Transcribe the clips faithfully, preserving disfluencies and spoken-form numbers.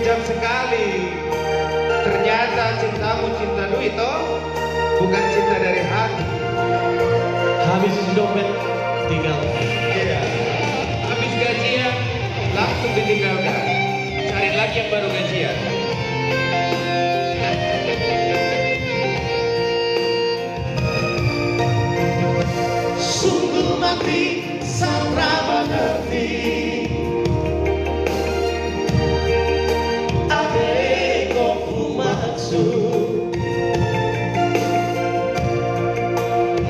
Jam sekali. Ternyata cintamu cinta duit, toh? Bukan cinta dari hati. Habis dompet, tinggal. Iya. Habis gajian, langsung ditinggalkan. Cari lagi yang baru gajian. Sungguh mati, sang ra mengerti. Ate, ho humaksud.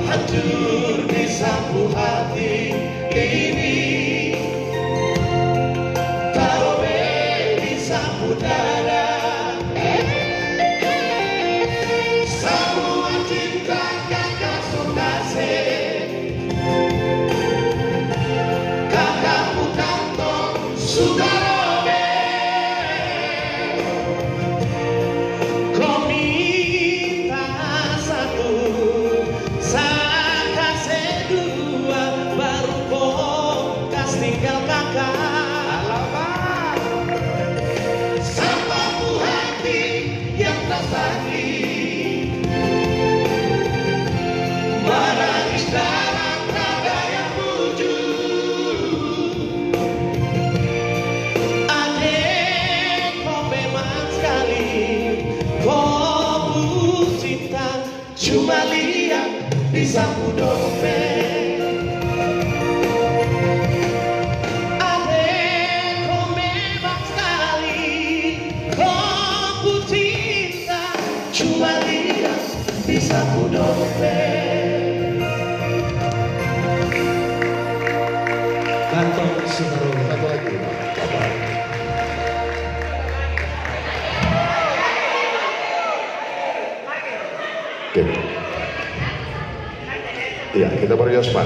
Hancur di sapu hati ini. Taro be di sapu dada. Samua cinta kakak so kasih. Kakak bukan tong sudah robek. Kau minta satu, saya kasih dua, baru kau kasih tinggal kakak. Alamak. Sapu hati yang tersakiti. Menangis dalam raba yang bujur. Ate, kau memang sekali, kau cinta cuma lihat di sapu dompet. Ate, kau memang sekali, kau cinta cuma lihat di sapu dompet. Kantong Sinaru. Satu lagi, Pak. Oke. Iya, kita perjelas, Pak.